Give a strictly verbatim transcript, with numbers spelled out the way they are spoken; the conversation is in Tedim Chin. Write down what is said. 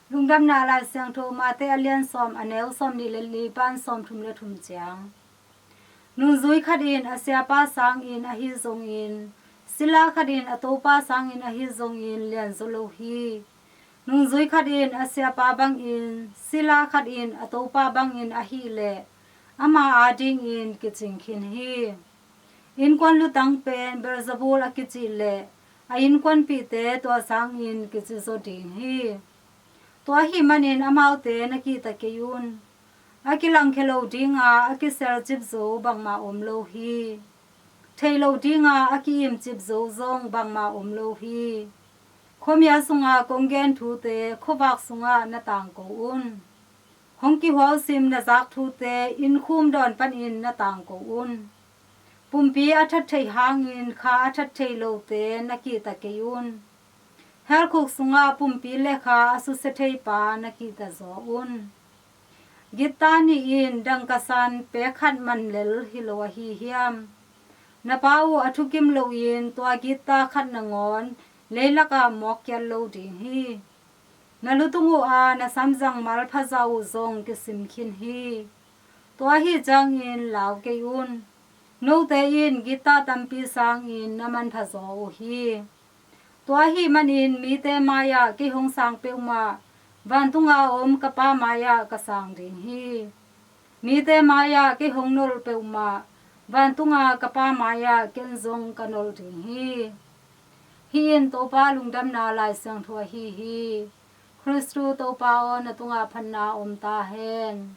Lungdamna Lai Siangtho Mate a lian sawm, a neu sawm nih le li pan sawm thum le thum ciang. Nungzui khat in a siapa sangin ahi zongin, sila khat in a topa sangin ahi zongin lianzaw lo hi. Nungzui khat in a siapa bangin, sila khat in a topa bangin ahih leh, ama adingin kicing khin hi. Innkuan lutang pen Beelzebul a kicih leh, a innkuanpihte tua sangin kici zaw ding hi. Tua ahih manin amaute na kihta kei un. A kilangkhia lo dinga a kiselcip zo bangmah om lo hi. Thei lo dinga a ki-imcip zo zong bangmah om lo hi. Khuamial sunga kong gen thute khuavak sungah na tangko un. Hong kihuausim na zak thute innkhum dawn panin na tangko un. Pumpi a that thei hangin kha a that thei lote na kihta kei un. Helkhuk sungah pumpi le kha a susia thei pa na kihta zaw un. Gitta nih in dangkasan pek khat man lel hi lo ahi hiam? Na pa uh a thukim loin tua gitta khat nangawn leilakah mawkkiat lo ding hi. Na lutung uh a na samzang mal phazah uh zong kisim khin hi. Tua ahih ciangin lau kei un. Note in gitta tampi sangin na manpha zaw uh hi. Tua ahih manin mite mai-ah kei hong sang peuhmah vantunga om ka Pa mai-ah ka sang ding hi. Mite mai-ah kei hong nolh peuhmah vantunga ka Pa mai-ah ken zong ka nolh ding hi. Hih in Topa lungdamna Lai Siangtho ahi hi. Khristu Topa aw, na tungah phatna om ta hen.